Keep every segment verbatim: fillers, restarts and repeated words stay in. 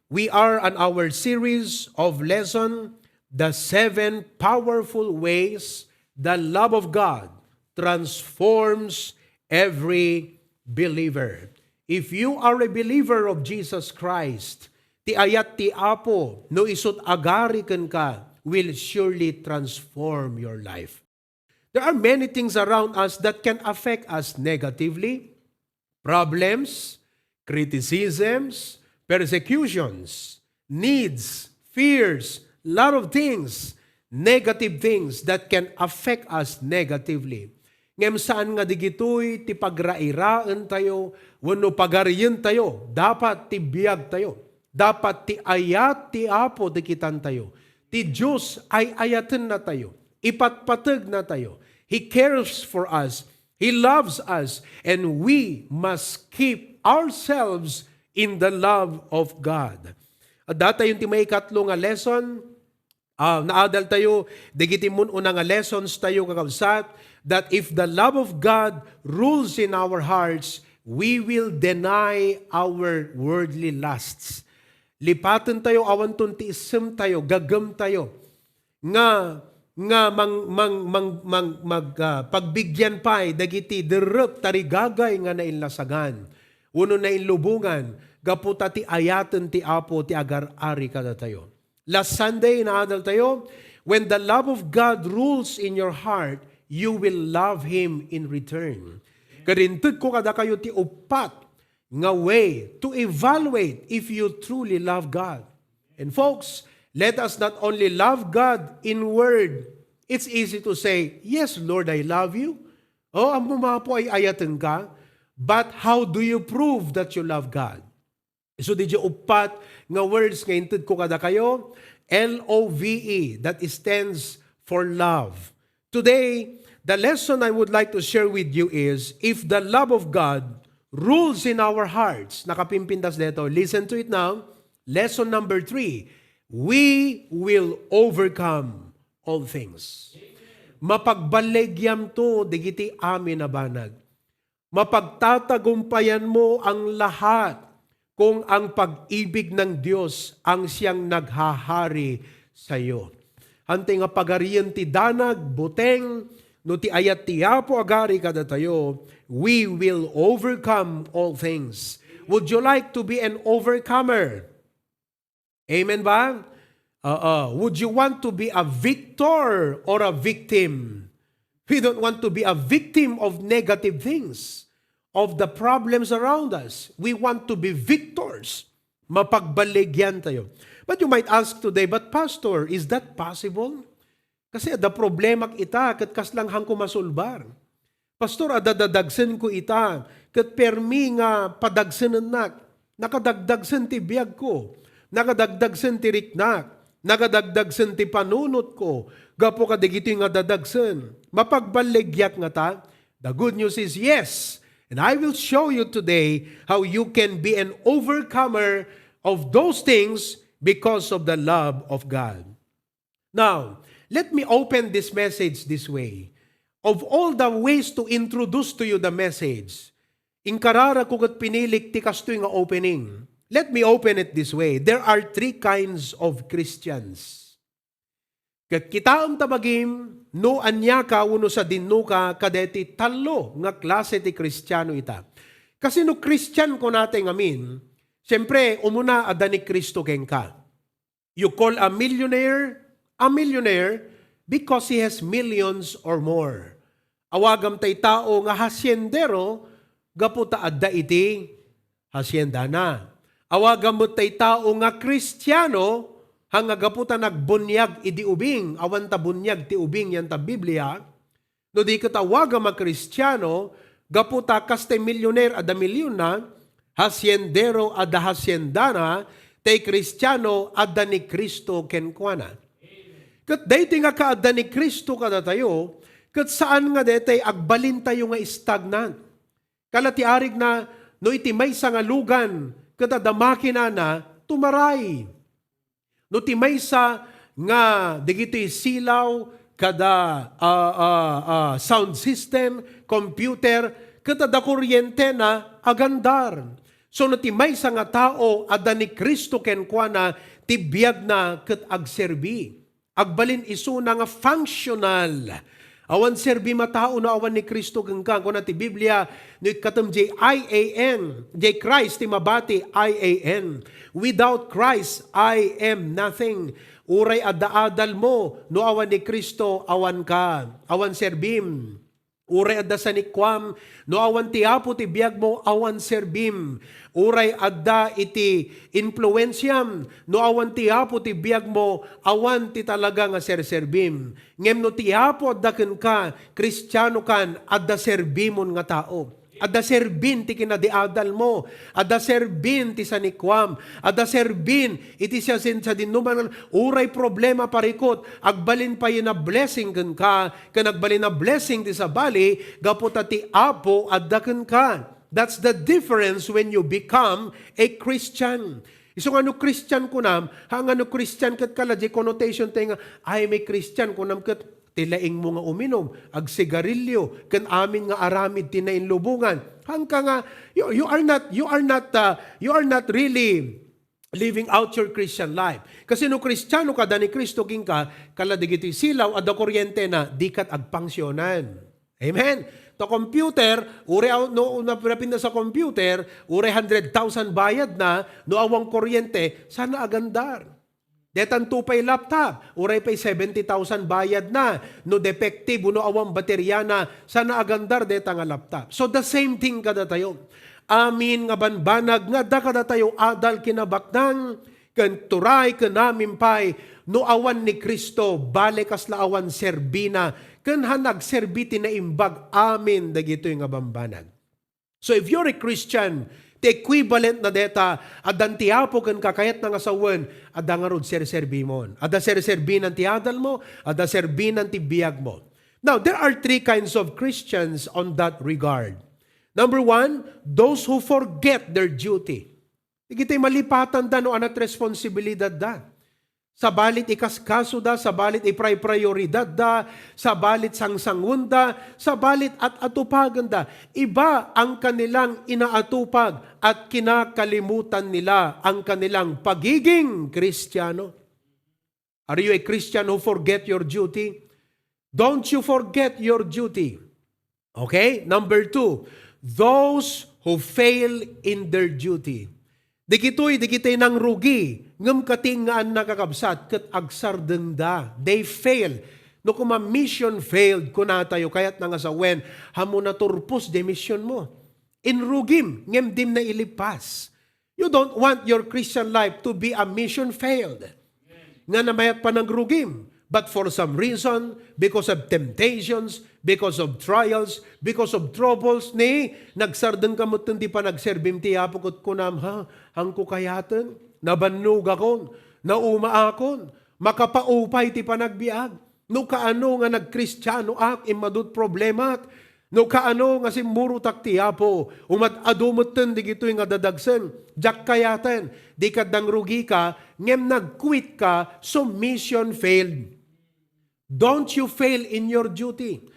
We are on our series of lesson, The Seven Powerful Ways the Love of God Transforms Every Believer. If you are a believer of Jesus Christ, ti ayat ti Apo no isut agari kenka will surely transform your life. There are many things around us that can affect us negatively. Problems, criticisms, persecutions, needs, fears, lot of things, negative things that can affect us negatively. Ngem saan nga digitoy ti pagrairaentayo wenno pagarientayo, dapat ti biagtayo. Dapat ti ayat ti Apo ti kitantayo. Ti Dios ay-ayatennatayo. Ipatpategnatayo. He cares for us. He loves us. And we must keep ourselves in the love of God. Adda tayo ti maikatlo nga lesson. Ah, naadal tayo, dagiti mun-una nga lessons tayo, kakabsat, that if the love of God rules in our hearts, we will deny our worldly lusts. Lipaten tayo, awanton ti isem tayo, gagem tayo, nga, nga mang, mang, mang, mang, mag, ah, pagbigyan pay dagiti derrep tarigagay nga nainlasagan, wenno nainlubongan, gapu ta ti ayaten ti Apo ti agar-ari kadatayo. Last Sunday, naadal tayo, when the love of God rules in your heart, you will love Him in return. Ket inted ko kadakayo ti uppat nga way to evaluate if you truly love God. And folks, let us not only love God in word. It's easy to say, "Yes, Lord, I love you." Oh, ammo nga Apo, ay-ayaten ka. But how do you prove that you love God? So, diay uppat nga words nga inted ko kadakayo, L O V E, that stands for love. Today, the lesson I would like to share with you is, if the love of God rules in our hearts. Nakapimpintas dito. Listen to it now. Lesson number three, we will overcome all things. Mapagballigyamto dagiti amin a banag. Mapagtatagumpayanmo ang lahat kung ang pag-ibig ng Diyos ang siyang naghahari sa iyo. Hantay nga pagarian ti danag, buteng, no ti ayat ti Apo agari kadatayo, we will overcome all things. Would you like to be an overcomer? Amen ba? Oo. Would you want to be a victor or a victim? We don't want to be a victim of negative things, of the problems around us. We want to be victors. Mapagbaligyan tayo. But you might ask today, "But Pastor, is that possible?" Kasi adda problemak ita, ket kasla nga haanko masulbar. "Pastor, adda dadagsenko ita, ket permi nga padagsenennak. Nakadagdagsen ti biagko. Nakadagdagsen ti riknak. Nakadagdagsen ti panunotko. Gapu kadagitoy nga dadagsen." Mapagballigiak ngata? The good news is yes. And I will show you today how you can be an overcomer of those things because of the love of God. Now, let me open this message this way. Of all the ways to introduce to you the message, inkararagko ket pinilik ti kastoy nga opening. Let me open it this way. There are three kinds of Christians. Ket kitaem ta bagim, no ania ka wenno sadinno ka kadaytoy tallo nga klase ti Kristiano ita. Kasi no Kristian kunatay ngamin, siyempre, umuna, adda ni Cristo kenka. You call a millionaire a millionaire because he has millions or more. Awagam tay tao nga haciendero gapu ta adda iti haciendana. Awagam met tay tao nga Kristiano, ha nga gapu ta nagbuniag idi ubing, awan ta buniag ti ubing yan ta Biblia. No di ket awagam a Kristiano, gapu ta kas tay millionaire adda milyonna, haciendero adda haciendana, tay Kristiano adda ni Cristo kenkuana. Ket daytoy nga kaadda ni Cristo kadatayo, ket saan nga daytoy agbalintayo nga stagnant. Kala ti arigna, no iti maysa nga lugan, ket adda makinana, tumaray. No ti maysa nga dagitoy silaw kada, ah, ah, ah, sound system, computer, ket adda kuryentena, agandar. So, no ti maysa nga tao, adda ni Cristo kenkuana, ti biagna ket agserbi. Agbalin isuna nga functional. Awan serbi a tao no awan ni Cristo kenka. Kuna ti Biblia, no ikkatem jay I A N, jay Christ ti mabati, I A N. Without Christ, I am nothing. Uray adda adalmo, no awan ni Cristo, awan ka. Awan serbim. Uray adda sanikuam, no awan ti Apo ti biagmo, awan serbim. Uray adda iti influensiam, no awan ti Apo ti biagmo, awan ti talaga nga serserbim. Ngem no ti Apo adda kenka, Kristiano kan, adda serbimon nga tao. Adda serbin ti kinadiadalmo. Adda serbin ti sanikuam. Adda serbin iti siasino, sadinoman, uray problema, parikut, agbalin pay a blessing kenka, ken agbalin a blessing ti sabali, gapu ta ti Apo adda kenka. That's the difference when you become a Christian. Isu nga no Christian kunam, ha nga no Christian ket kala, di connotation tayo nga, "Ay, may Christian," kunam ket ti laingmo nga uminom, agsigarilyo, ken amin nga aramid ti nainlubongan. Hangka nga, you, you are not, you are not, uh, you are not really living out your Christian life. Kasi no Kristiano ka, adda ni Cristo kenka, kala dagiti silaw, adda kuryente na, di kat agpangsionan. Amen? To computer, uray aw-, no, no, napinda sa computer, uray hundred thousand bayad na, no awan kuryente, sana agandar. Detan to pay laptop, uray pay seventy thousand bayad na, no defective, no awan baterya na, sana agandar deta nga laptop. So the same thing kadatayo. Amin nga banbanag nga adda kadatayo adal kinabaknang, ken turay ken amin pay, no awan ni Cristo, bale kasla awan serbina, ken han agserbi ti naimbag amin dagitoy nga bambanag. So if you're a Christian, ti equivalent na deta, addan ti Apo ken kakayatna nga sawen, adda ngarud serserbimon. Adda serserbinan ti adalmo, adda serbinan ti biagmo. Now, there are three kinds of Christians on that regard. Number one, those who forget their duty. Dagiti malipatanda no anat responsibilidadda. Sabalit ikaskasoda, sabalit iprayprioridadda, sabalit sangsangonda, sabalit at-atupagenda. Iba ang kanilang inaatupag at kinakalimutan nila ang kanilang pagiging Kristiyano. Are you a Christian who forget your duty? Don't you forget your duty. Okay? Number two, those who fail in their duty. Dagitoy, dagiti nangrugi, ngem katingaanna kakabsat, ket agsardengda. They fail. No kuma mission failed, kunatayo, kayatna nga sawen, hammona turpos di mission mo. Inrugim, ngem dim nailipas. You don't want your Christian life to be a mission failed. Nga namayat pa nangrugim, but for some reason, because of temptations, because of trials, because of troubles, ni nagsardeng ka met ti panagserbim ti Apo ket kunam, "Ha, hangko kayaten? Nabannogakon, naumaakon, makapaupay ti panagbiag." No kaano nga nagkristianoak, immadut problemak. No kaano nga simmurotak ti Apo, umad-adu metten digitoy nga dadagsen. Diak kayaten, di ka dangrugika, ngem nag-quit ka, so mission failed. Don't you fail in your duty.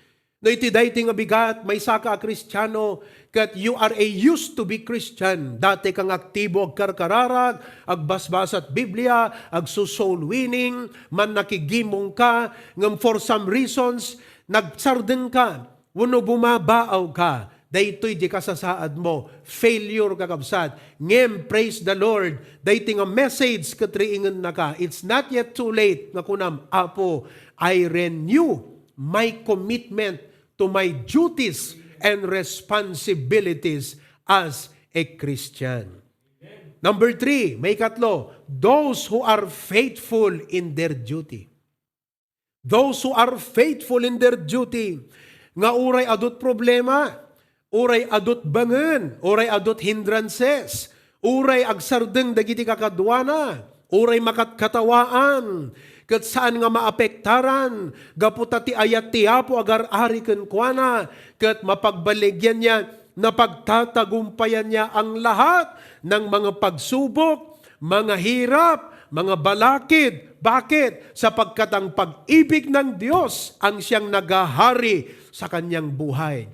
No iti daytoy nga bigat, maysaka a Kristiano, ket you are a used to be Christian. Dati kang aktibo agkarkararag, agbasbasat Biblia, agso-soul winning, mannakigimong ka, ngem for some reasons, nagsardeng ka, wenno bumabaaw ka. Daytoy di kasasaad mo, failure, kakabsat. Ngem, praise the Lord, daytoy nga message ket riingennaka. It's not yet too late nga kunam, "Apo, I renew my commitment to my duties and responsibilities as a Christian." Number three, maikatlo, those who are faithful in their duty. Those who are faithful in their duty, nga uray adut problema, uray adut bangen, uray adut hindrances, uray agsardeng dagiti kakaduana, uray makatkatawaan, ket saan nga maapektaran, gapu ta ti ayat ti Apo agar-ari kenkuana, ket mapagbaligyanna, napagtatagumpayanna ang lahat ng mga pagsubok, mga hirap, mga balakid. Bakit? Sapagkat ang pag-ibig ng Diyos ang siyang naghahari sa kanyang buhay.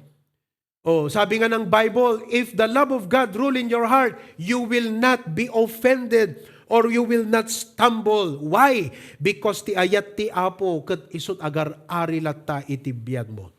Oh, sabi nga ng Bible, "If the love of God rule in your heart, you will not be offended or you will not stumble." Why? Because ti ayat ti Apo ket isut' agar-ari latta iti biagmo.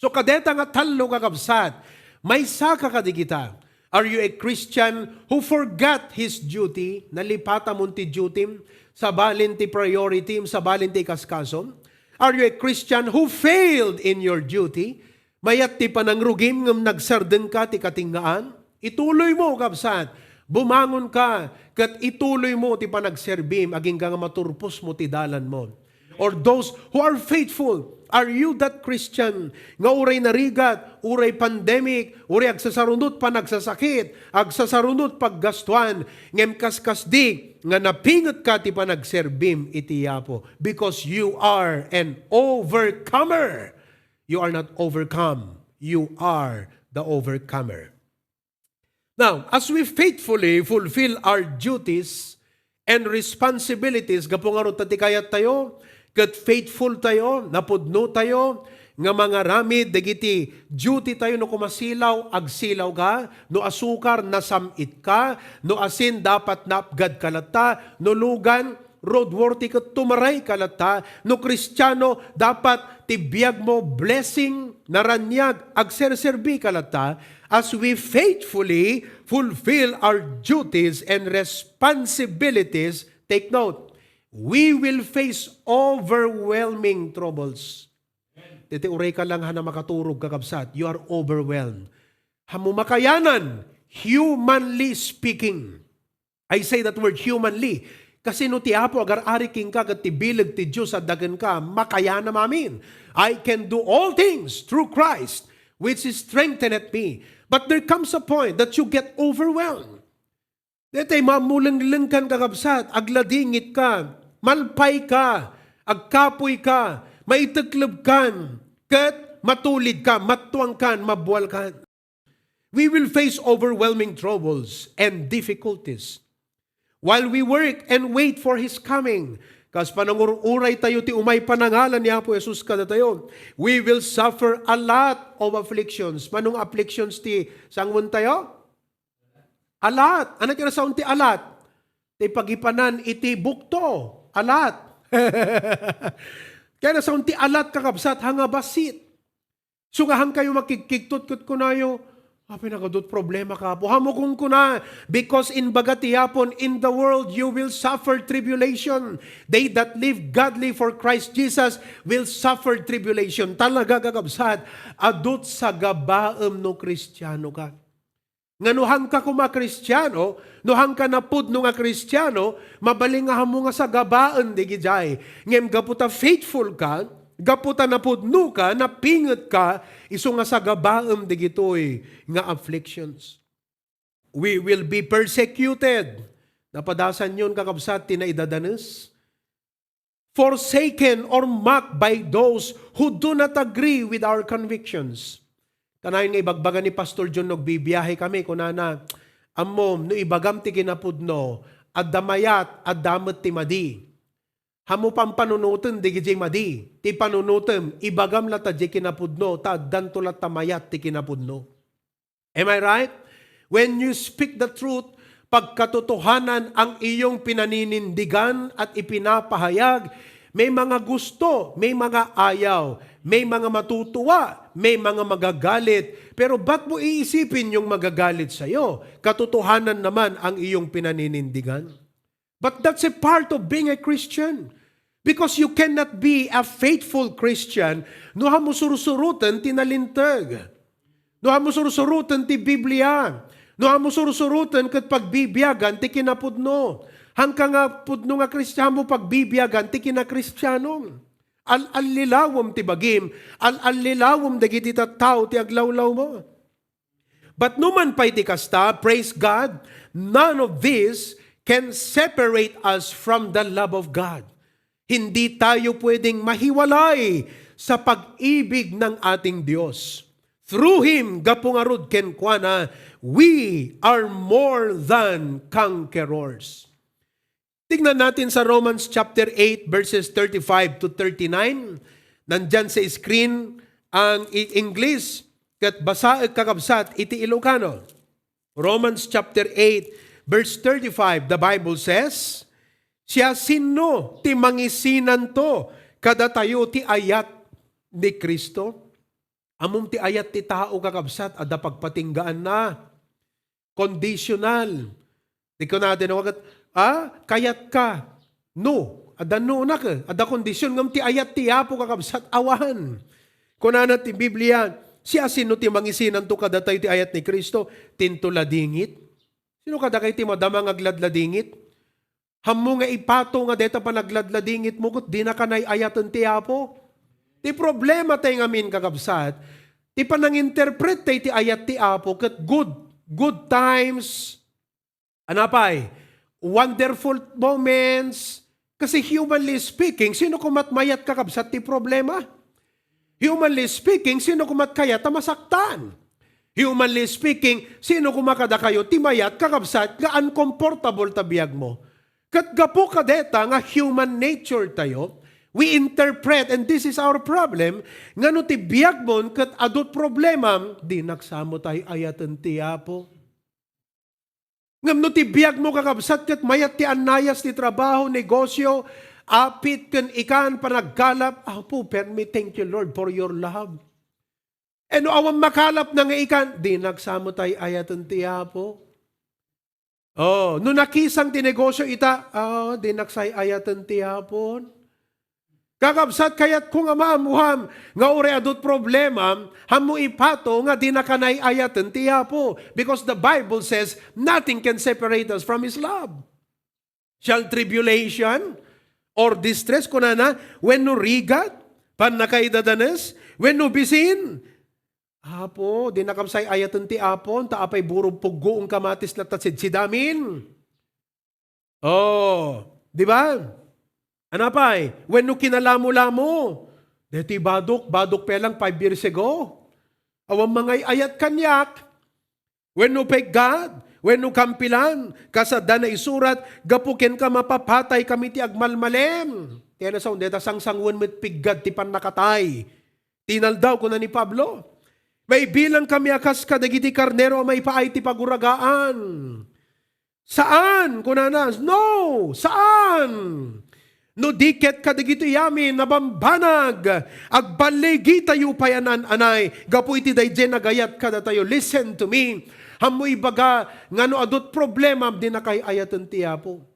So, kadeta nga tallo, kakabsat, maysa ka kadigita. Are you a Christian who forgot his duty? Nalipata mon ti duty-m, sabalin ti priority-m, sabalin ti ikaskasom? Are you a Christian who failed in your duty? Mayat ti panangrugim ngem nagsardengka ti katingaan? Ituloymo, kabsat. Bumangonka, ket ituloymo ti panagserbim agingga nga maturposmo ti dalanmo. Or those who are faithful, are you that Christian nga uray narigat, uray pandemic, uray agsasarunot panagsasakit, agsasarunot paggastuan, ngem kaskasdi nga napingetka ti panagserbim iti Apo? Because you are an overcomer. You are not overcome. You are the overcomer. Now, as we faithfully fulfill our duties and responsibilities, gapu ngarud ta ti kayattayo, ket faithful tayo, napudno tayo, nga mangaramid dagiti duty tayo. No kumasilaw, agsilaw ka. No asukar, nasam-it ka. No asin, dapat naapgad ka latta. No lugan, roadworthy ket tumaray ka latta. No Kristiano, dapat ti biagmo blessing, naraniag, agserserbi ka latta. As we faithfully fulfill our duties and responsibilities, take note, we will face overwhelming troubles. Deti uray ka lang hana makaturog, kakabsat, you are overwhelmed. Hammo makayanan, humanly speaking. I say that word humanly. Kasi no ti Apo agar-ari kenka ket ti bileg ti Dios adda kenka, makayanam amin. "I can do all things through Christ, which strengtheneth me." But there comes a point that you get overwhelmed. Detay mamulenglengkan, kakabsat, agladingit ka, malpay ka, agkapuy ka, maitekleb kan, ket matulid ka, mattuang kan, mabual kan. We will face overwhelming troubles and difficulties while we work and wait for His coming. Kas panangur-uray tayo ti umay panangalan ni Apo Jesus kadatayo, we will suffer a lot of afflictions. Manong afflictions ti sanguentayo? A lot. Ano kinasaon ti a lot? Ti pagipanan iti bukto. A lot. Kinasaon ti a lot, kakabsat, hanga bassit. So nga hankayo makigkigtot ket kunayo, "Apay, nagadut problema ka, Apo." Hammo kunkuna, because imbaga ti Apo, "In the world you will suffer tribulation. They that live godly for Christ Jesus will suffer tribulation." Talaga, kakabsat, adut sagabaem no Kristiano ka. Nga no hanka koma Kristiano, no hanka napudno nga Kristiano, mabalin nga hammo nga sagabaen digidiay. Ngem gapu ta faithful ka, gapu ta napudno ka, napinget ka, isu nga sagabaem digitoy nga afflictions. We will be persecuted. Napadasanyon, kakabsat, ti naidadanes. Forsaken or mocked by those who do not agree with our convictions. Kanayon nga ibagbaga ni Pastor John, no agbibiyahe kami, kunana, "Ammom, no ibagam ti kinapudno, adda mayat, adda met ti madi." Hammo pampanunoten digidiay madi. Ti panunotem, ibagam latta diay kinapudno, ta addanto latta mayat ti kinapudno. Am I right? When you speak the truth, pagkatotohanan ang iyong pinaninindigan at ipinapahayag, may mga gusto, may mga ayaw, may mga matutuwa, may mga magagalit. Pero ba't mo iisipin yung magagalit sa'yo? Katotohanan naman ang iyong pinaninindigan. But that's a part of being a Christian. Because you cannot be a faithful Christian no hammo sursuroten ti nalinteg. No hammo sursuroten ti Biblia. No hammo sursuroten ket pagbibiagan ti kinapudno. Hanka nga pudno nga Kristiano, pagbibiagan ti kinakristianom. Al-allilawem ti bagim, al-allilawem dagiti tattao ti aglawlawmo. But no man pay ti kasta, praise God, none of this can separate us from the love of God. Hindi tayo pwedeng mahiwalay sa pag-ibig ng ating Diyos. Through Him, gapu ngarud kenkuana, we are more than conquerors. Tignan natin sa Romans chapter eight, verses thirty-five to thirty-nine. Nandyan sa screen ang i-, English. Ket basaek, kakabsat, iti Ilocano. Romans chapter eight, verse thirty-five, the Bible says, "Siasino ti mangisinanto kadatayo ti ayat ni Cristo?" Ammom ti ayat ti tao, kakabsat, adda pagpatinggaanna. Conditional. Di kunada no, ket, ah, kayat ka. No. Adda no na ke. Adda kondisyon ngem ti ayat ti Apo, kakabsat, awan. Kunana ti Biblia, "Siasino ti mangisinanto kadatayo ti ayat ni Cristo? Tinto ladingit? Sino kadakayo ti madama nga agladladingit? Hammo nga ipato nga deta panagladladingitmo ket dina kanay ayaten ti Apo." Ti problema tay ngamin, kakabsat, ti pananginterpret tay ti ayat ti Apo ket good, good times, anapay, wonderful moments. Kasi humanly speaking, sino kumat mayat, kakabsat, ti problema? Humanly speaking, sino kumat kayat a masaktan? Humanly speaking, sino kuma kadakayo ti mayat, kakabsat, nga uncomfortable ta biagmo? Ket gapu kadeta nga human nature tayo, we interpret, and this is our problem, nga no ti biagmon ket adut problemam, dinak samo tay ayaten ti Apo. Ngem no ti biagmo, kakabsat, ket mayat ti annayas ti trabaho, negosyo, apit ken ikan, panagkalap, Apo, permi, thank you, Lord, for your love. E no awan makalapna nga ikan, dinak samo tay ayaten ti Apo. Oh, no nakisang ti negosyo ita, ah, dinak say ayaten ti Apo. Kakabsat, kayatko nga maammoam nga uray adut problemam, hammo ipato nga dina kanay ayaten ti Apo. Because the Bible says, "Nothing can separate us from His love." Shall tribulation or distress, kunana, wenno rigat, pannakaidadanes, wenno bisin, Apo, dinakam say ayaten ti Apo, ta apay buro puggoen kamatis latta sidsidamin. Oh, di ba? Anapay, wenno kinalamo-lamo. Deti badok, badok pay lang five years ago. Awan mangay-ayat kaniak. Wenno peggad, wenno kampilan, kas adda naisurat, gapu kenka mapapatay kami ti agmalmalem. Ti ano sa, deta sangsangoen met peggad ti pannakatay. Tinaldaw, kuna ni Pablo, "Maibilang kami a kas kadagiti karnero a maipaay ti paguragaan." Saan, kunana, no, saan. No di ket kadagitoy amin a bambanag, agballigitayo pay a naan-anay gapu iti daydiay nagayat kadatayo. Listen to me. Hammo ibaga nga no adut problema, dinakay ayaten ti Apo.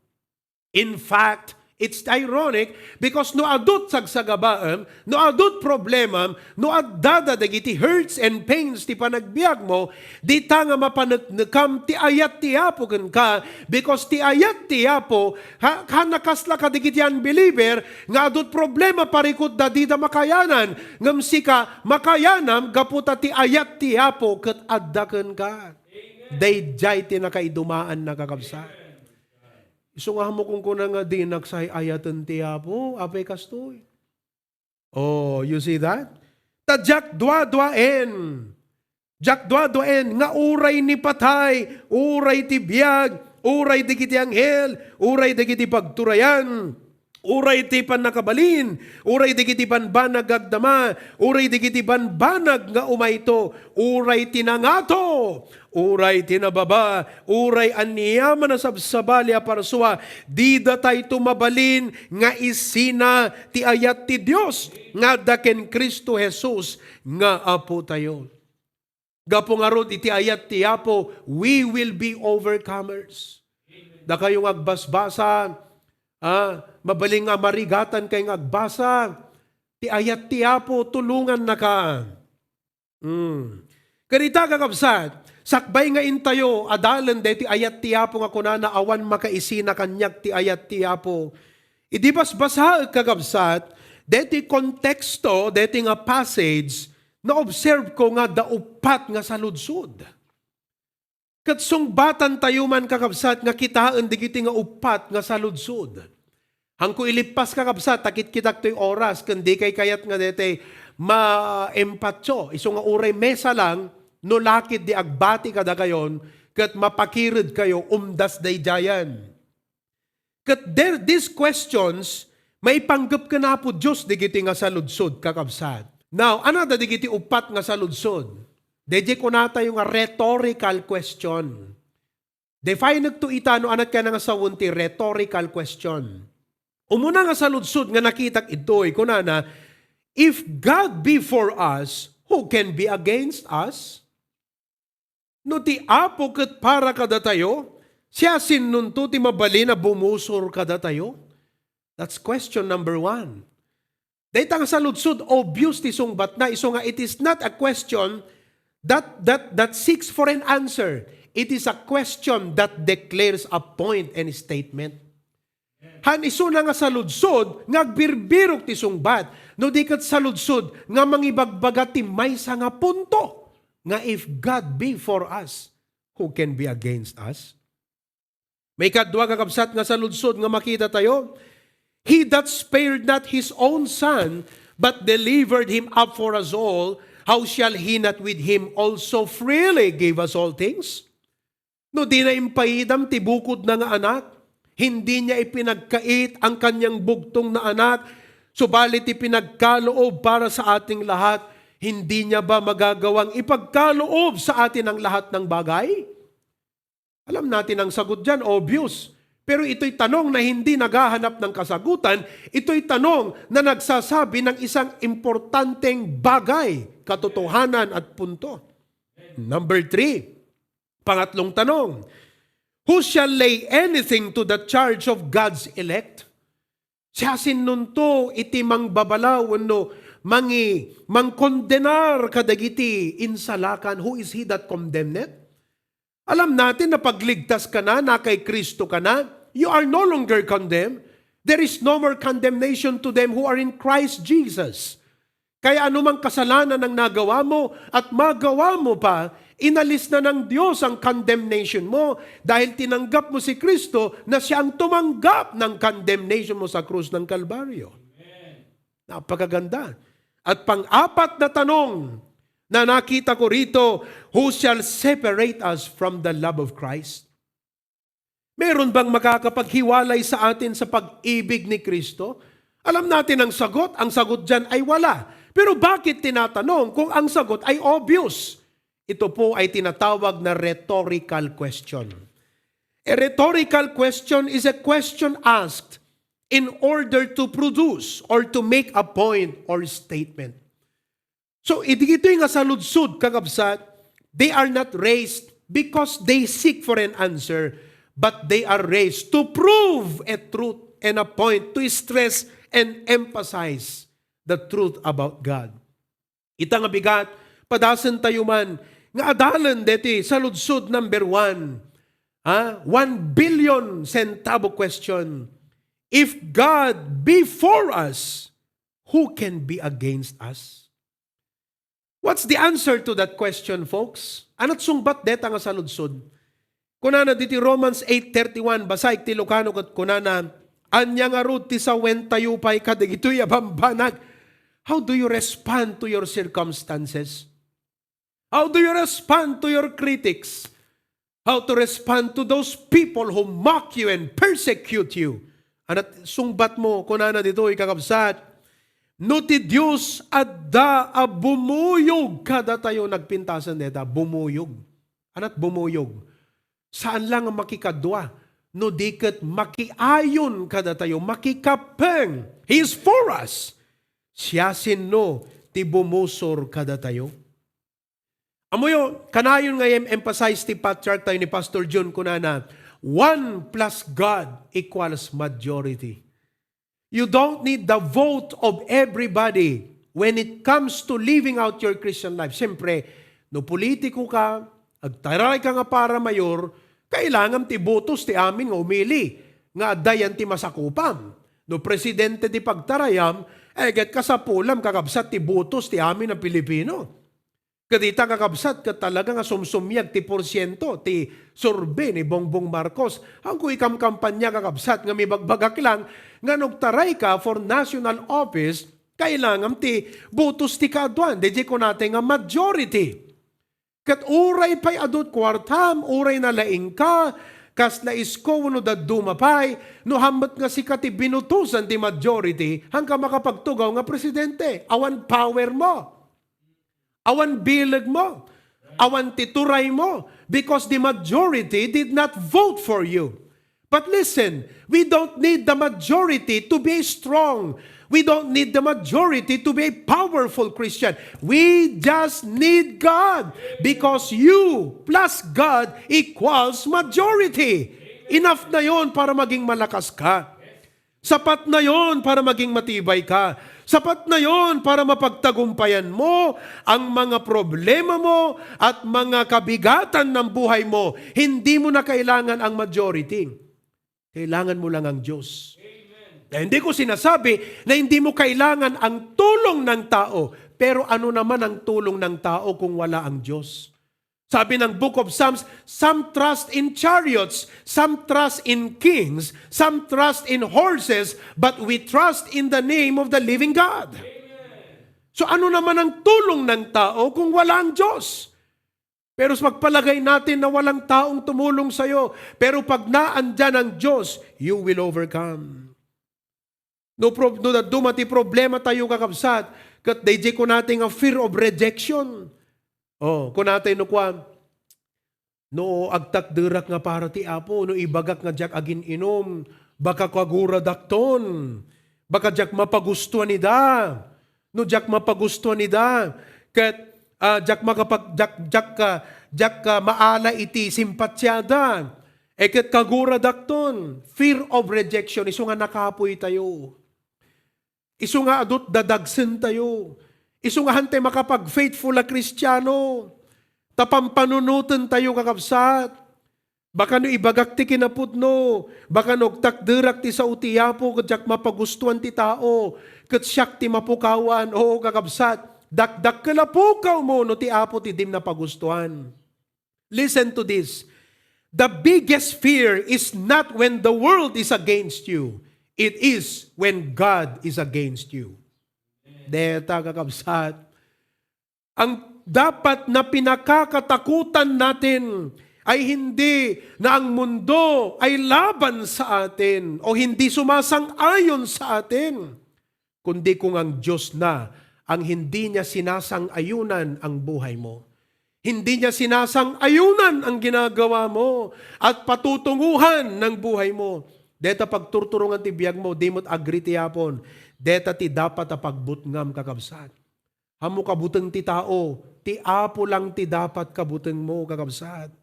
In fact, it's ironic because no adut sagsagabaem, no adut problemam, no addada dagiti hurts and pains ti panagbiagmo, dita nga mapaneknekam ti ayat ti Apo kenka, because ti ayat ti Apo, ha, ha, nakasla kadagiti unbeliever nga adut problema parikutda, dida makayanan, ngem sika, makayanam gapu ta ti ayat ti Apo ket adda kenka. Daydiay ti nakaidumaanna, kakabsat. Isu nga hammo kunkuna nga dinak say ayaten ti Apo, apay kastoy. Oh, you see that? Ta diak duaduaen. Diak duaduaen nga uray ni patay, uray ti biag, uray dagiti anghel, uray dagiti pagturayan, uray ti pannakabalin, uray dagiti banbanag nga agdama, uray dagiti banbanag nga umayto, uray ti nangato, uray ti nababa, uray aniaman a sabsabali a parsua, didatayto mabalin nga isina ti ayat ti Dios nga adda ken Cristo Jesus nga Apotayo. Gapu ngarud iti ayat ti Apo, we will be overcomers. Dakayo nga agbasbasa, ah, mabalin nga marigatan kay nga agbasa, ti ayat ti Apo, tulongannaka. Hmm. Ken ita, kakabsat, sakbay nga intayo adalen daytoy ayat ti Apo nga kunana, "Awan makaisina kaniak ti ayat ti Apo." Idi basbasaek, kakabsat, daytoy konteksto, daytoy nga passage, na-observe ko nga adda uppat nga saludsod. Ket sungbatantayo man, kakabsat, nga kitaen dagiti nga uppat nga saludsod. Hanko ilippas, kakabsat, ta kitkitak toy oras, ken dikay kayat nga daytoy maempatio. Isu nga uray mesa lang, no lakid di agbati kadakayon, ket mapakiredkayo, umdas daydiayen. Ket there, these questions, maipanggep ken Apo Dios dagiti nga saludsod, kakabsat. Now, anada dagiti uppat nga saludsod? Daydiay kunatayo nga rhetorical question. Definekto ita no ania ti nasawen ti rhetorical question. Umuna nga saludsod nga nakitak ditoy, kunana, "If God be for us, who can be against us?" No ti Apo ket para kadatayo, siasinoto ti mabalin a bumusor kadatayo? That's question number one. Dayta nga saludsod, obvious ti sungbatna, isu nga it is not a question that, that, that seeks for an answer. It is a question that declares a point and statement. Han isuna nga saludsod nga agbirbirok ti sungbat, no di ket saludsod nga mangibagbaga ti maysa nga punto, nga if God be for us, who can be against us? Maikadua, kakabsat, nga saludsod nga makita tayo, "He that spared not his own son, but delivered him up for us all, how shall he not with him also freely give us all things?" No di na impaidam ti bukodna nga anak, hindi niya ipinagkait ang kanyang bugtong na anak, subalit ipinagkaloob para sa ating lahat, hindi niya ba magagawang ipagkaloob sa atin ang lahat ng bagay? Alam natin ang sagot dyan, obvious. Pero ito'y tanong na hindi naghahanap ng kasagutan, ito'y tanong na nagsasabi ng isang importanteng bagay, katotohanan at punto. Number three, pangatlong tanong, "Who shall lay anything to the charge of God's elect?" Siasinoto iti mangbabalaw wenno mangi-, mangkondenar kadagiti insalakan? "Who is he that condemneth?" Alam natin na pagligtas ka na, na kay Kristo ka na, you are no longer condemned. There is no more condemnation to them who are in Christ Jesus. Kaya anumang kasalanan ang nagawa mo at magawa mo pa, inalis na ng Diyos ang condemnation mo dahil tinanggap mo si Kristo na siya ang tumanggap ng condemnation mo sa krus ng Kalbaryo. Napakaganda. At pang-apat na tanong na nakita ko rito, "Who shall separate us from the love of Christ?" Meron bang makakapaghiwalay sa atin sa pag-ibig ni Kristo? Alam natin ang sagot. Ang sagot dyan ay wala. Pero bakit tinatanong kung ang sagot ay obvious? Ito po ay tinatawag na rhetorical question. A rhetorical question is a question asked in order to produce or to make a point or statement. So, idi-, ditoy nga saludsod, kakabsat, they are not raised because they seek for an answer, but they are raised to prove a truth and a point, to stress and emphasize the truth about God. Ita nga bigat, padasen tayo man nga adalen deti saludsod number one. Ha? One billion centavo question. If God be for us, who can be against us? What's the answer to that question, folks? Anat sungbat deta nga saludsod? Kunana diti Romans eight thirty-one, basaek ti Ilocano ket kunana, "Ania ngarud ti sawentayo pay kadagitoy a bambanag?" How do you respond to your circumstances? How do you respond to your critics? How to respond to those people who mock you and persecute you? Anat sungbat mo, kunana ditoy, kakabsat, "No ti Dios adda a bumuyog kadatayo," nagpintasen deta, bumuyog. Anat bumuyog? Saan lang a makikadua, no di ket makiayon kadatayo, makikappeng. He is for us. Siasino ti bumusor kadatayo? Ammoyo, kanayon nga i-emphasize ti patriarch tayo ni Pastor John, kunana, "One plus God equals majority." You don't need the vote of everybody when it comes to living out your Christian life. Siyempre, no politiko ka, agtaray ka nga para mayor, kailangan ti botos ti amin nga umili, nga adda yan ti masakupam. No presidente ti pagtarayam, ay ket kasapulam, kakabsat, ti botos ti amin a Pilipino. Ket ita, kakabsat, ket talaga nga sumsumiag ti porsiento ti survey ni Bongbong Marcos. Haanko ikamkampanya, kakabsat, nga mibagbagak lang nga no agtaray ka for national office, kailangan ti botos ti kaaduan. Daydiay kunatay nga majority. Ket uray pay adu ti kuartam, uray nalaing ka, kasla isko wenno dadduma pay, no hammet nga sika ti binutosan ti majority, haanka makapagtugaw nga presidente. Awan power mo. Awan bileg mo. Awan ti turaymo because the majority did not vote for you. But listen, we don't need the majority to be strong. We don't need the majority to be a powerful Christian. We just need God because you plus God equals majority. Enough na yon para maging malakas ka. Sapat na yon para maging matibay ka. Sapat na yon para mapagtagumpayan mo ang mga problema mo at mga kabigatan ng buhay mo. Hindi mo na kailangan ang majority. Kailangan mo lang ang Diyos. Kaya hindi ko sinasabi na hindi mo kailangan ang tulong ng tao. Pero ano naman ang tulong ng tao kung wala ang Diyos? Sabi ng Book of Psalms, "Some trust in chariots, some trust in kings, some trust in horses, but we trust in the name of the living God." So ano naman ang tulong ng tao kung wala ang Diyos? Pero sa pagpalagay natin na walang taong tumulong sa'yo, pero pag naandyan ang Diyos, you will overcome. No, prob-, no, dadduma ti problema tayo, kakabsat, ket daydi kunati nga fear of rejection. Oh, kunatay no kuan, no agtakderak nga para ti Apo, no ibagak nga diak agin-inom, baka kaguradakton, baka diak mapagustuan ida. No diak mapagustuan ida, ket, ah, diak makapag-, diak, diak ka, diak ka maala iti simpatiada. E ket kaguradakton, fear of rejection, isu nga nakapuy tayo. Isu nga adut dadagsen tayo. Isu nga hantay makapag-faithful a Kristiano. Ta pampanunoten tayo, kakabsat. Baka no ibagak ti kinapudno, baka no agtakderak ti sao ti Apo, ket diak mapagustuan ti tao, ket siak ti mapukawan. Oo, kakabsat, dakdakkel a pukawmo no ti Apo ti dim napagustuan. Listen to this. The biggest fear is not when the world is against you. It is when God is against you. Deta, kakabsat. Ang dapat na pinakakatakutan natin ay hindi na ang mundo ay laban sa atin o hindi sumasang-ayon sa atin, kundi kung ang Diyos na ang hindi niya sinasang-ayunan ang buhay mo. Hindi niya sinasang-ayunan ang ginagawa mo at patutunguhan ng buhay mo. Deta pagturturungan ti biag mo, di mo't agree ti Apo. Deta ti dapat a pagbutngam, kakabsat. Ammo kabuteng ti tao, ti Apo lang ti dapat kabutengmo, kakabsat.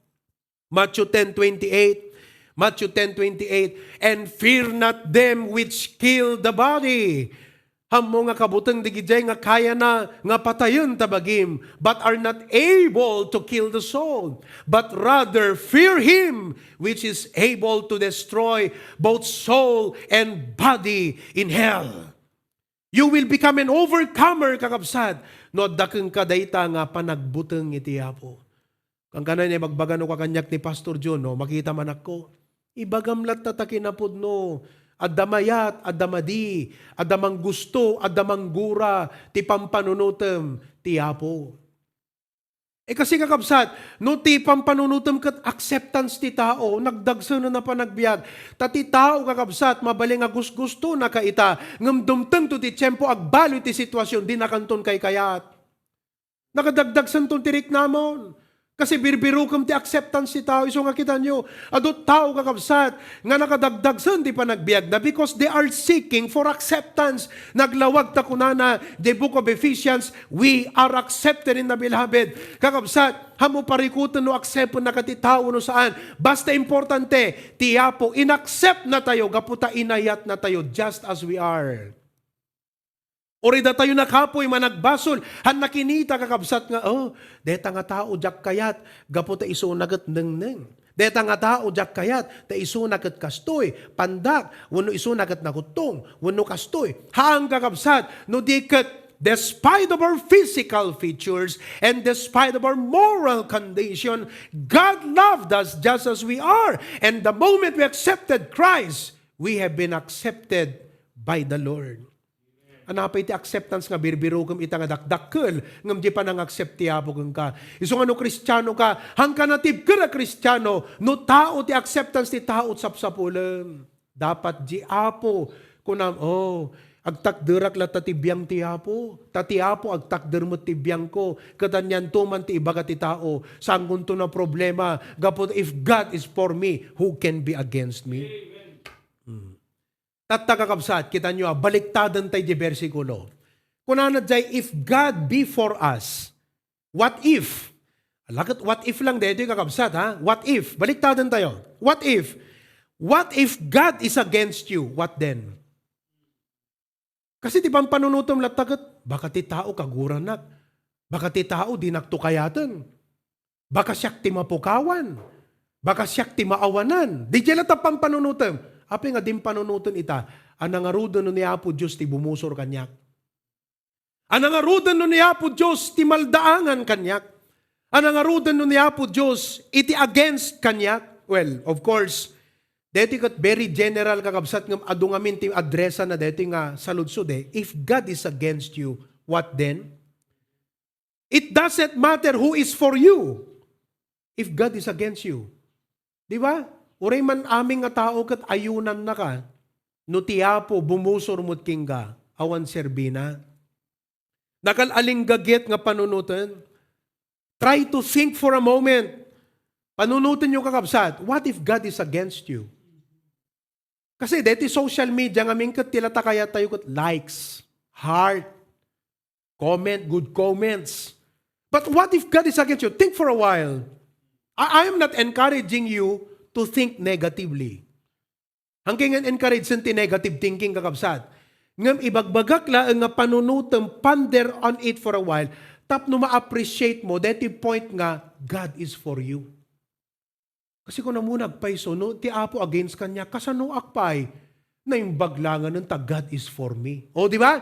Matthew ten twenty-eight, Matthew ten twenty-eight, "And fear not them which kill the body." Ammo nga kabuteng digidiay nga kayana nga patayen ta bagim, but are not able to kill the soul, but rather fear him which is able to destroy both soul and body in hell. You will become an overcomer, kakabsat, no adda kenka dayta nga panagbuteng iti Apo. Kankana, ibagbaga no kakaniak ni Pastor John, no, makita manakko. Ibagam latta ta kinapudno, adda mayat, adda madi, adda manggusto, adda manggura ti pampanunotem ti Apo. E kasi, kakabsat, no ti pampanunotem ket acceptance ti tao, nagdagsen a panagbiag. Ta ti tao, kakabsat, mabalin nga gusgustona ka ita, ngem dumtengto ti tiempo, agbalu ti situasion, dinakanton kaykayat. Nakadagdagsenton ti riknamon. Kasi birbirukem ti acceptance ti tao. Isu nga kitanyo, adu tao, kakabsat, nga nakadagdagsen ti panagbiagna because they are seeking for acceptance. Naglawag ta kunana, the book of Ephesians, "We are accepted in the beloved." Kakabsat, ammo parikuten no acceptennaka ti tao no saan. Basta importante, ti Apo, inaccept na tayo, gapu ta inayat na tayo just as we are. Uray datayo nakapuy managbasol, han nakinita, kakabsat, nga, "Oh, deta nga tao diak kayat, gapu ta isuna ket nengneng. Deta nga tao diak kayat, ta isuna ket kastoy, pandak, wenno isuna ket naguttong, wenno kastoy." Haan, kakabsat, no di ket, despite of our physical features and despite of our moral condition, God loved us just as we are. And the moment we accepted Christ, we have been accepted by the Lord. Anapay ti acceptance nga birbirukem ita nga dakdakkel, ngem di panang-accept ti Apo kenka. Isu nga no Kristiano ka, hangka natibker a Kristiano, no tao ti acceptance ti tao, sapsapulem. Dapat di Apo, kunam, "Oh, Agtakderak latta ti biang ti Apo. Ta ti Apo agtakder met ti biangko. Ket anianto man ti ibaga ti tao, saankonto naproblema. Gapu ta, "If God is for me, who can be against me?" Hmm. Tatta, kakabsat, kitanyo, a, baliktaden tay di bersikulo. Kunana jay, "If God be for us, what if?" Ala ket what if lang daytoy, kakabsat, ha? What if? Baliktaden tayo. What if? What if God is against you? What then? Kasi ti pampanunotem latta ket, "Baka ti tao kaguranak. Baka ti tao dinakto kayaten. Baka siak ti mapukawan. Baka siak ti maawanan." Diay latta pampanunotem. Apay nga dimpanunoten ita, a nangaruden no ni Apo Dios ti bumusor kaniak? A nangaruden no ni Apo Dios ti maldaangan kaniak? A nangaruden no ni Apo Dios iti against kaniak? Well, of course, daytoy ket very general, kakabsat, ngem adu ngamin ti addressana daytoy nga saludsod, eh. If God is against you, what then? It doesn't matter who is for you if God is against you. Di ba? Uray man amin nga tao ket ayunannaka, no ti Apo bumusor met kenka, awan serbina. Nakal-alinggagit nga panunoten. Try to think for a moment. Panunotenyo, kakabsat, what if God is against you? Kasi deti social media ngamin ket ti latta kayat tayo ket likes, heart, comment, good comments. But what if God is against you? Think for a while. I, I am not encouraging you to think negatively. Haanko nga encourage ti negative thinking, kakabsat. Ngem ibagbagak laeng nga panunotem, ponder on it for a while, tapno ma-appreciate mo deti point nga God is for you. Kasi kunam, nagpayso, no ti Apo against kaniak, kasanoak pay? Naimbag langanen ta God is for me. O, di ba?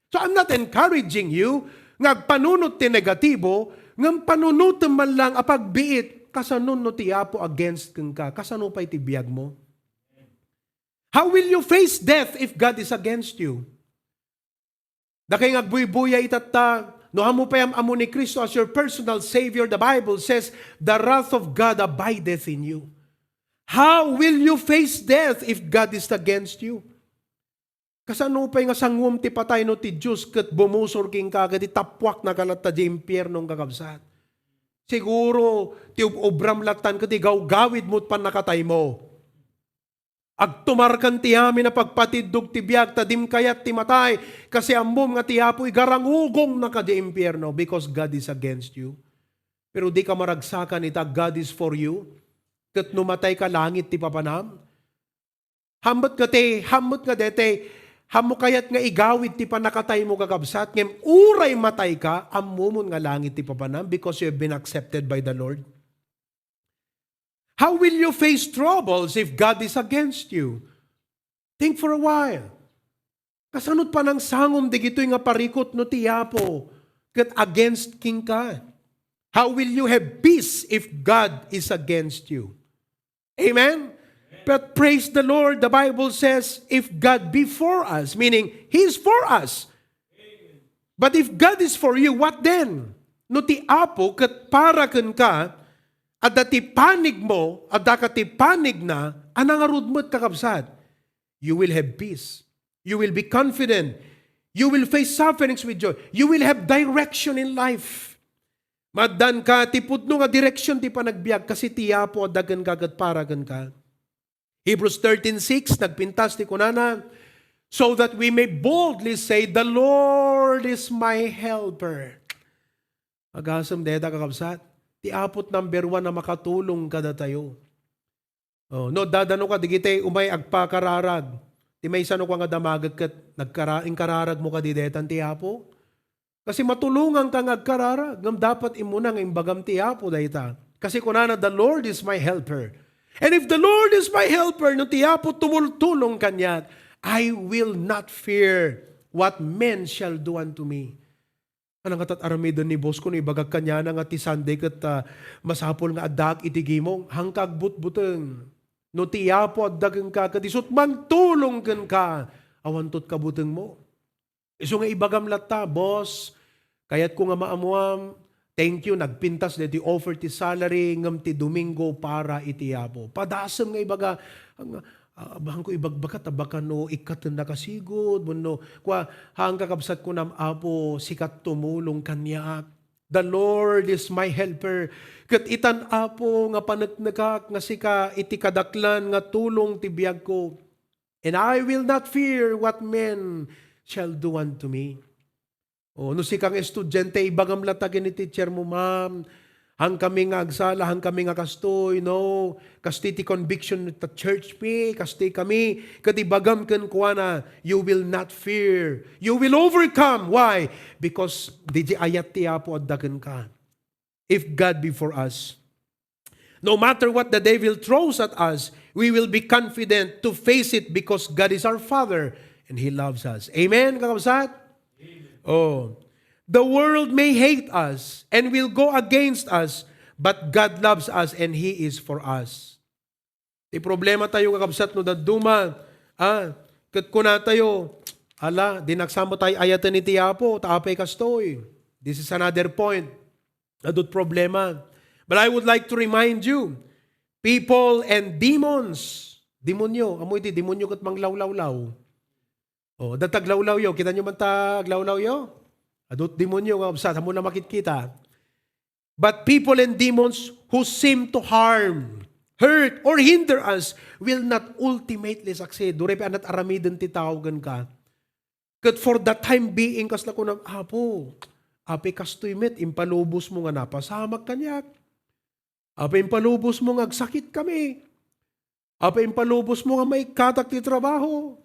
So, I'm not encouraging you nga agpanunot ti negatibo, ngem panunotem man lang a pagbiit, kasano no ti Apo against kenka? Kasano pay ti biag mo? How will you face death if God is against you? Dakay nga agbuybuya itatta, no ammo pay am-ammo ni Cristo as your personal Savior, the Bible says, "The wrath of God abideth in you." How will you face death if God is against you? Kasano pay nga sanguem ti patay no ti Dios ket bumusor kenka ket itappuaknaka latta diay impierno, kakabsat? Siguro, ti ub-, ubram lattan ket igawgawid mo ti pannakataymo. Agtumarken ti amin a pagpatiddog ti biag ta dim kayat ti matay, kasi ammom nga ti Apo igarangugongnaka diay impierno because God is against you. Pero dika maragsakan ita, God is for you. Ket no matayka, langit ti papanam. Hammet nga ti, hammet nga deti, hammo kayat nga igawid ti pannakataymo, kakabsat, ngem uray matayka, ammomon nga langit ti papanam because you have been accepted by the Lord. How will you face troubles if God is against you? Think for a while. Kasano ti panangsangom dagitoy nga parikut no ti Apo ket against kenka? How will you have peace if God is against you? Amen? But praise the Lord, the Bible says, "If God be for us," meaning He is for us. But if God is for you, what then? No ti Apo ket para kenka, adda ti panigmo, adda ka ti panigna, a nangarud met, kakabsat. You will have peace. You will be confident. You will face sufferings with joy. You will have direction in life. Maaddaanka ti pudno nga direksyon ti panagbiag, kasi ti Apo adda kenka ket para kenka. Hebrews thirteen six, nagpintas ti kunana, "So that we may boldly say, 'The Lord is my helper.'" Agasem dayta, kakabsat. Ti Apo ti number one a makatulong kadatayo. Oh, no, dadano ka, digiti umay agpakararag. Ti maysa no kua nga damagek ket nagkara-, inkararag mo kadi daytan ti Apo? Kasi matulonganka nga agkararag, ngem dapat immuna nga imbagam ti Apo dayta. Kasi kunana, "The Lord is my helper." And if the Lord is my helper, no ti Apo tumultulong kaniak, I will not fear what men shall do unto me. Ano nga tat aramiden ni boss ko no ibagak kaniana nga ti Sunday ket, ah, masapul nga addaak iti gimong? Haanka agbutbuteng. No ti Apo adda kenka, ket isut' mangtulong kenka, awanto ti kabutengmo. Isu nga ibagam latta, "Boss, kayatko nga maammuam, thank you, nagpintas daytoy offer ti salary, ngem ti Domingo para iti Apo." Padasem nga ibaga, nga, Ah, bangko ibagbakat, a baka no ikkaten nakasigud, wenno, kua, haan kakabsat kunam, Apo, sika tumulong kaniak. The Lord is my helper. Ket itan, Apo, nga paneknekak nga sika iti kadaklan nga tulong ti biagko. And I will not fear what men shall do unto me. O, no sika nga estudiante, ibagam latta ken ni teacher mo, "Ma'am, haan kami nga agsala, haan kami nga kastoy, no? Kastoy ti conviction ta church mi, kastoy kami." Ket ibagam kenkuana, "You will not fear. You will overcome." Why? Because diay ayat ti Apo adda kenka. If God be for us, no matter what the devil throws at us, we will be confident to face it because God is our Father and He loves us. Amen, kakabsat? Oh. The world may hate us and will go against us, but God loves us and He is for us. Ti problema tayo, kakabsat, no dadduma, ah, ket kuna tayo, "Ala, di naksamot ay-ayaten iti Apo, ta apay kastoy." This is another point. Adut problema. But I would like to remind you, people and demons. Demonyo, ammo iti demonyo ket manglawlawlaw. Oh, datag lawlawyo, kita nyo man ta aglawlawyo? Adut demonyo, kakabsat, ammo na makitkita. But people and demons who seem to harm, hurt, or hinder us will not ultimately succeed. Uray pay a nat-aramiden ti tao kenka. Ket for the time being, kasla kunam, "Apo, apay kastoy met, impalubos mo nga napasamak kaniak. Apay impalubos mo nga agsakit kami. Apay impalubos mo nga maikkatak ti trabaho.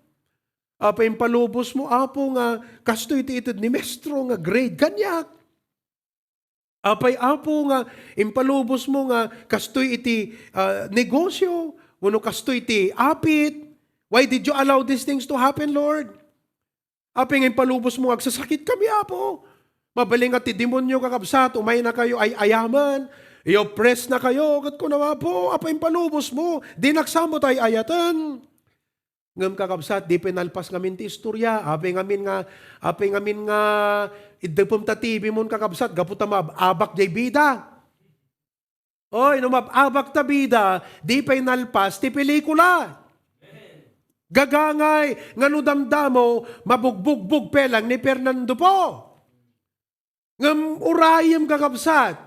Apay impalubos mo, Apo, nga kastoy ti ited ni Maestro nga grade kaniak. Apay, Apo, nga impalubos mo nga kastoy iti, ah, negosyo, wenno kastoy ti apit. Why did you allow these things to happen, Lord?" Apay nga impalubos mo nga agsasakit kami, Apo? Mabalin nga ti demonyo, kakabsat, umaynakayo ay-ayamen, i-oppress nakayo, ket kunam, Apo, apay impalubos mo, di naksamot ay-ayaten. Ngem, kakabsat, di pay nalpas ngamin ti istorya. Apay ngamin nga, apay ngamin nga iddepem ta T V mon, kakabsat, gapu ta maab-abak jay bida. Oy, no mab-abak ta bida, di pay nalpas ti pelikula. Gagangay nga no damdamo, mabugbugbog pay lang ni Fernando Poe. Ngem urayem, kakabsat,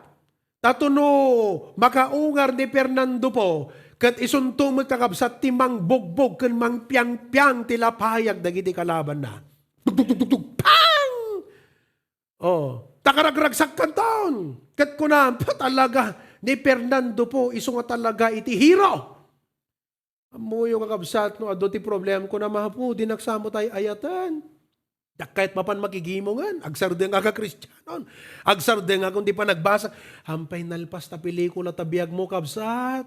ta no makaungar ni Fernando Poe, ket isunto met, kakabsat, ti mangbugbog ken mangpiangpiang ti lapayag dagiti kalabanna. Dugdugdugdugdug, pang! Oh, ta karagragsak kanton. Ket kunam, "Pa, talaga, ni Fernando Poe, isu nga talaga iti hero." Ammoyo, kakabsat, no adu ti problem, kunam, "Apo, di naksamot ay-ayaten. Diak kayat mapan makigimongen. Agsardeng ak a Kristianon. Agsardeng ak iti panagbasa." Apay nalpas ta pelikula ta biag mo, kabsat.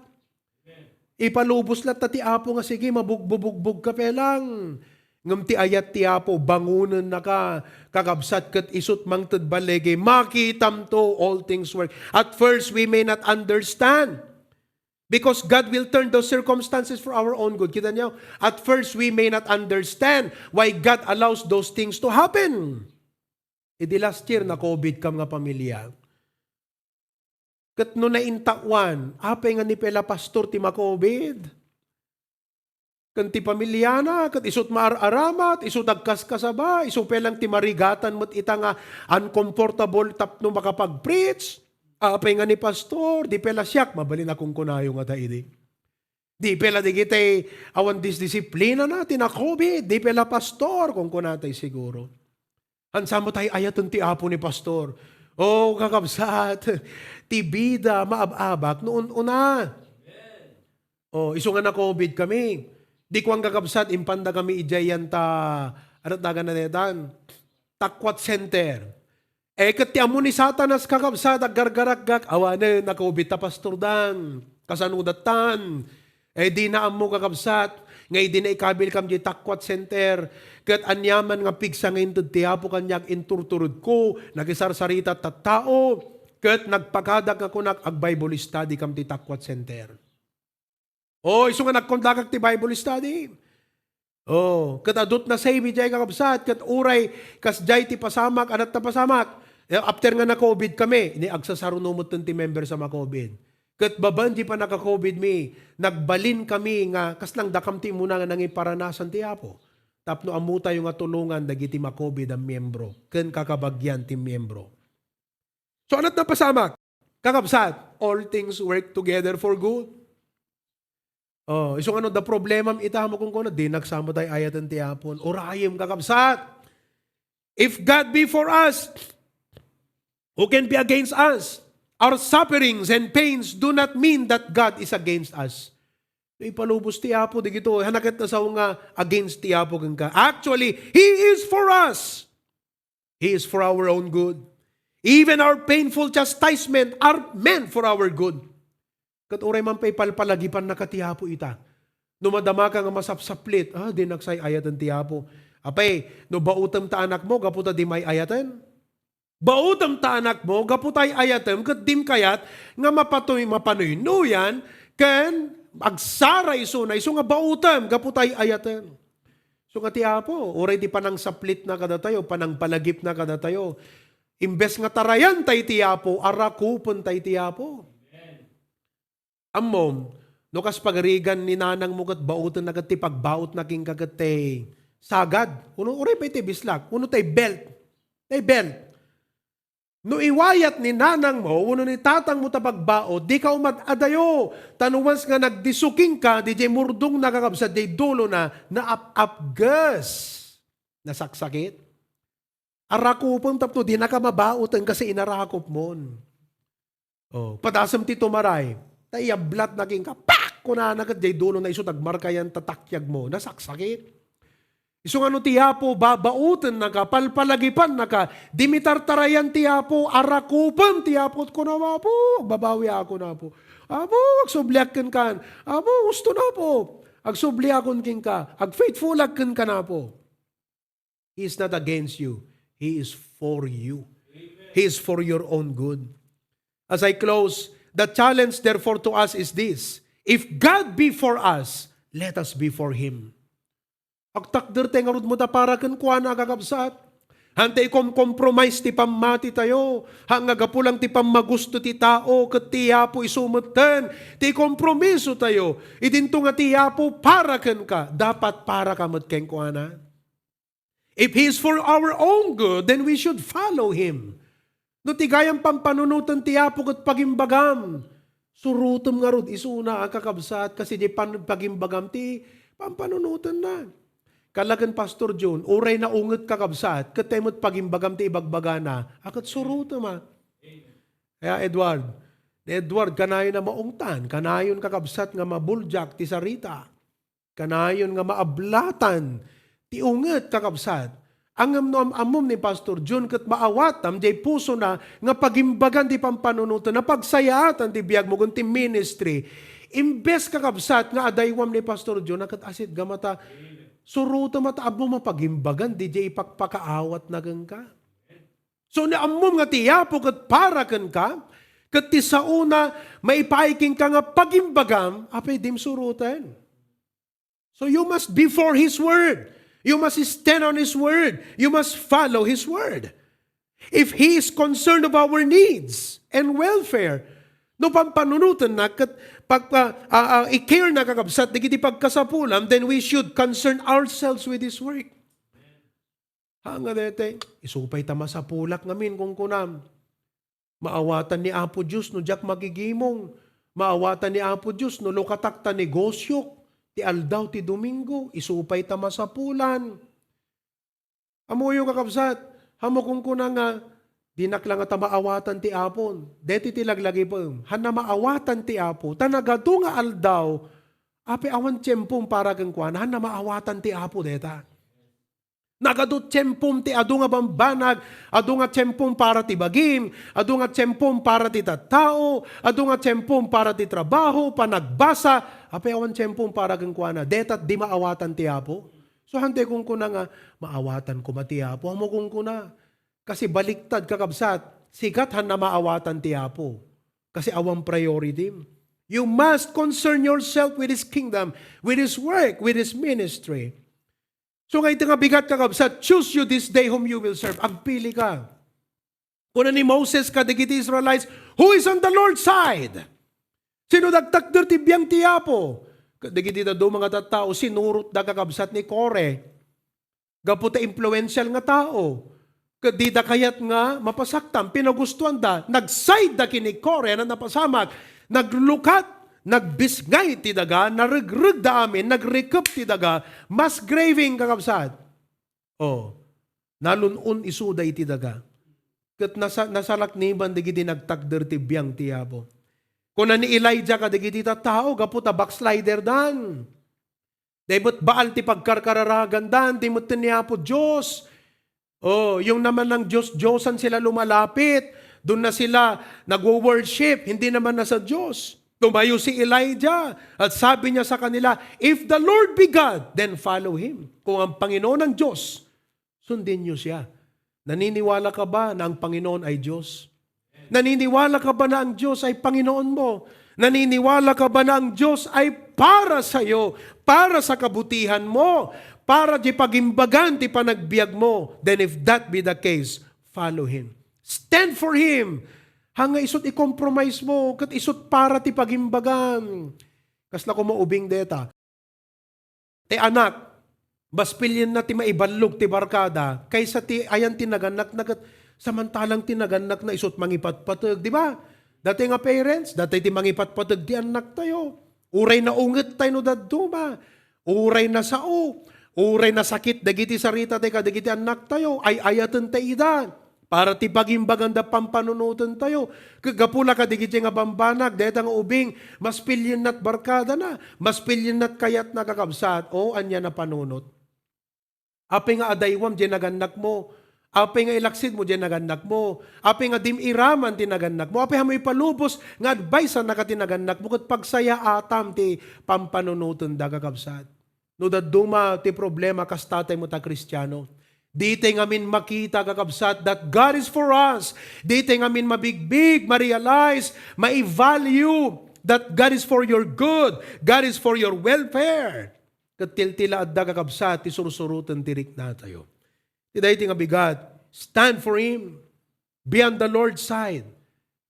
Ipalubos latta ti Apo nga, "Sige, mabugbubugbog ka pay lang." Ngem ti ayat ti Apo, bangonennaka, kakabsat, ket isut mangted baligi, makitamto, all things work. At first, we may not understand. Because God will turn those circumstances for our own good. Kita niyo? At first, we may not understand why God allows those things to happen. Idi last year, na-covid kam nga pamilya. Ket no naintaoan, apay nga ni pay la pastor ti ma-covid? Ken ti pamiliana, ket isut maar-aramat, isut agkaskasaba, isu pay lang ti marigatan met ita nga uncomfortable tapno makapag-preach. Apay nga ni pastor, di pay la siak, mabalin a kunkunayo ngata idi. Di pay la digitay awan disdisiplinana ti na-covid, di pay la pastor, kunkunatay siguro. Haan sa met ay-ayaten ti Apo ni pastor. Oh, kakabsat, ti bida maab-abak no un-una. Oh, isu nga na-covid kami. Di kuan, kakabsat, impanda kami idiay yan ta, ano dagan na detan? Takwat center. Eh, ket ti ammo ni Satanas, kakabsat, aggargarakgak, awanen, na-covid ta pastor dan. Kasano dattan? Eh, di na ammo, kakabsat, nga idi naikabil kam di Takwat Center, ket aniaman nga pigsa nga inted ti Apo kaniak, inturturedko, nagisarsarita tattao, ket nagpakadak nga kunak, "Ag-Bible study kam ti Takwat Center." Oh, isu nga nagkondakak ti Bible study. Oh, ket adut na save idiay, kakabsat, ket uray kasdiay ti pasamak, adat ta pasamak. Eh, after nga na-covid kami, ni agsasaruno metten ti members a ma-covid. Ket babaen ti pannaka-COVID mi, nagbalin kami nga kaslang dakam ti umuna nga nangiparanasan ti Apo. Tapno ammo tayo nga tulongan dagiti ma-COVID a miyembro ken kakabagian ti miyembro. So, ania't napasamak? Kakabsat, all things work together for good. Oh, isu nga no, da problemam ita, mo kunkuna, di nagsama tay ayaten ti Apo. Urayem, kakabsat. If God be for us, who can be against us? Our sufferings and pains do not mean that God is against us. Ipalubos ti Apo, di gito, hanaket na sao nga against ti Apo kenka. Actually, He is for us. He is for our own good. Even our painful chastisement are meant for our good. Ket uray man pay palpalagipannaka ti Apo ita. No madamaka nga masapsaplit, ah, di nagsay-ayaten ti Apo. Apay, no baotem ta anakmo, gapu ta di may ayaten. Baotem ta anakmo, gapu tay ayatem, ket dim kayat nga mapatoy, mapanuynoyan, ken agsara isuna, isu nga baotem, gapu tay ayaten. So nga ti Apo, uray ti panangsaplitna kadatayo, panangpalagipna kadatayo, imbes nga tarayan tay ti Apo, arakupen tay ti Apo. Ammom, no kas pagarigan ni nanangmo ket baotenna ket ti pagbaotna kenka ket tay sagad, uno, uray pay tay bislak, uno tay belt, tay belt. No iwayat ni nanangmo wenno ni tatangmo ta pagbaot, dika umad-adayo. Ta no once nga nagdisso kenka, diay murdongna, kakabsat, diay dulona, naap-apges. Nasaksakit. Arakupem tapno dinaka mabaoten kasi inarakupmon. Oh, padasem ti tumaray. Ta iyablatna kenka, pak! Kunana ket diay dulona isu ta agmarkayan ta takyagmo. Nasaksakit. Isu nga no ti Apo, babaotennaka, palpalagipannaka, dimi tartarayan ti Apo, arakupem ti Apo, kunam, Apo, agbabawiakon, Apo. Apo, agsubliak kenkan. Apo, uston, Apo. Agsubliakon kenka, agfaithfulak kenkan, Apo. He is not against you. He is for you. He is for your own good. As I close, the challenge therefore to us is this: if God be for us, let us be for Him. Agtakder tay ngarud met a para kenkuana, kakabsat. Haan tay ikomkompromise ti pammati tayo. Haan nga gapu lang ti pammagusto ti tao, ket ti Apo isu metten ti kompromiso tayo. Idinto nga ti Apo para kenka, dapat para ka met kenkuana. If He is for our own good, then we should follow Him. No ti gayam pampanunoten ti Apo ket pagimbagam, surotem ngarud isuna a kakabsat, kasi di pan-, pagimbagam ti pampanunotenna. Kalaken Pastor John, uray naunget kakabsat, ket tay met pagimbagam ti ibagbagana, a ket surotem a. Kaya Edward, ni Edward, kanayon a maungtan, kanayon kakabsat nga mabuldiak ti sarita. Kanayon nga maablatan ti unget, kakabsat. Ngem no am-ammom ni Pastor John ket maawatam diay pusona nga pagimbagan ti pampanunoten, napagsayaatan ti biagmo ken ti ministry. Imbes, kakabsat, nga adaywam ni Pastor John, a ket asitgam a ta surotem a ta ammom a pagimbagan diay ipakpakaawatna kenka. So, no ammom nga ti Apo ket para kenka, ket ti saona maipaay kenka nga pagimbagam, apay dim suroten? So you must be for His word. You must stand on His word. You must follow His word. If He is concerned of our needs and welfare, no pampanunotenna ket pag-, ah, ah, ah, i-care na, kakabsat, dagiti pagkasapulam, then we should concern ourselves with His work. Ha, nga daytoy, isu pay ta masapulak ngamin, kunkunam. Maawatan ni Apo Dios no diak magigimong. Maawatan ni Apo Dios no lukatak ta negosiok ti aldaw ti Domingo, isu pay ta masapulan. Ammoyo, kakabsat, haan mo kunkuna nga, dinak la ngata maawatan ti Apo. Daytoy ti laglagipem. Haanna maawatan ti Apo. Ta nagadu nga aldaw, apay awan tiempom para kenkuana, haanna maawatan ti Apo dayta. Nagadu tiempom ti adu nga bambanag, adu nga tiempom para ti bagim, adu nga tiempom para ti tattao, adu nga tiempom para ti trabaho, panagbasa, apay awan tiempom para kenkuana. Dayta di maawatan ti Apo. So, haantoy kunkuna nga, maawatan koma ti Apo. Haan mo kunkuna. Kasi baliktad, kakabsat, sika ti haanna maawatan ti Apo. Kasi awan priority. You must concern yourself with His kingdom, with His work, with His ministry. So nga iti nga bigat, kakabsat, "Choose you this day whom you will serve." Agpili ka. Kuna ni Moses kadagiti Israelites, "Who is on the Lord's side?" Sino dagtakder ti biang ti Apo? Ket dagiti dadduma nga tattao, sinurotda, kakabsat, ni Kore. Gapu ta influential nga tao. Ket dida kayat nga mapasaktam, pinagustoanda, nagsaydda ken ni Kore a napasamak, naglukat, nagbisngay ti daga, naregregda amin, nagrikep ti daga, mass graving, kakabsat. Oh, nalun-on isuda iti daga. Ket nasa-, nasalakniban dagiti nagtakder ti biang ti Apo. Kuna ni Elijah kadagiti tattao, gapu ta backslider dan. Dayta met Baal ti pagkarkararagandan, di met ni Apo Dios. Oh, yung naman ng Diyos, Diyosan sila lumalapit. Doon na sila nagwo-worship, hindi naman na sa Diyos. Tumayo si Elijah at sabi niya sa kanila, "If the Lord be God, then follow Him." Kung ang Panginoon ang Diyos, sundin niyo siya. Naniniwala ka ba na ang Panginoon ay Diyos? Naniniwala ka ba na ang Diyos ay Panginoon mo? Naniniwala ka ba na ang Diyos ay para sa iyo, para sa kabutihan mo, para di pagimbagan ti panagbiag mo? Then if that be the case, follow Him. Stand for Him. Hanga isut i-compromise mo, ket isut para ti pagimbagan. Kasla ko maubing deta. Ti anak, mas pilienna ti maiballog ti barkada kaysa ti ayan ti nagannakna ket samantalang ti nagannakna isut mangipatpateg, di ba? Dati nga parents, dati ti mangipatpateg ti annak tayo. Uray naunget tayo no dadduma. Uray nasao. Uray nasakit dagiti sarita tayo kadagiti annak tayo. Ay-ayaten tayo ida. Para ti pagimbaganda pampanunoten tayo. Ket gapu la kadagiti nga bambanag, dayta nga ubing, mas piliennat barkadana, mas piliennat kayatna kakabsat, o ania na panunot. Apay nga adaywam diay nagannak mo, apay nga ilaksid mo diay nagannak mo, apay nga dim iraman ti nagannak mo, apay mo ipalubos nga advice-annaka ti nagannak mo, ket pagsayaatam ti pampanunotenda kakabsat. No dadduma ti problema, kasta tayo met a Kristiano. Di tayo ngamin makita, kakabsat, that God is for us. Di tayo ngamin mabigbig, ma-realize, ma-value that God is for your good. God is for your welfare. Ket tiltila adda, kakabsat, ti sursuroten ti rikna tayo. Ti daytoy nga bigat, stand for Him. Be on the Lord's side.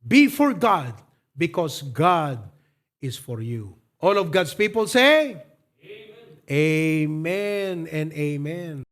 Be for God, because God is for you. All of God's people say, Amen and amen.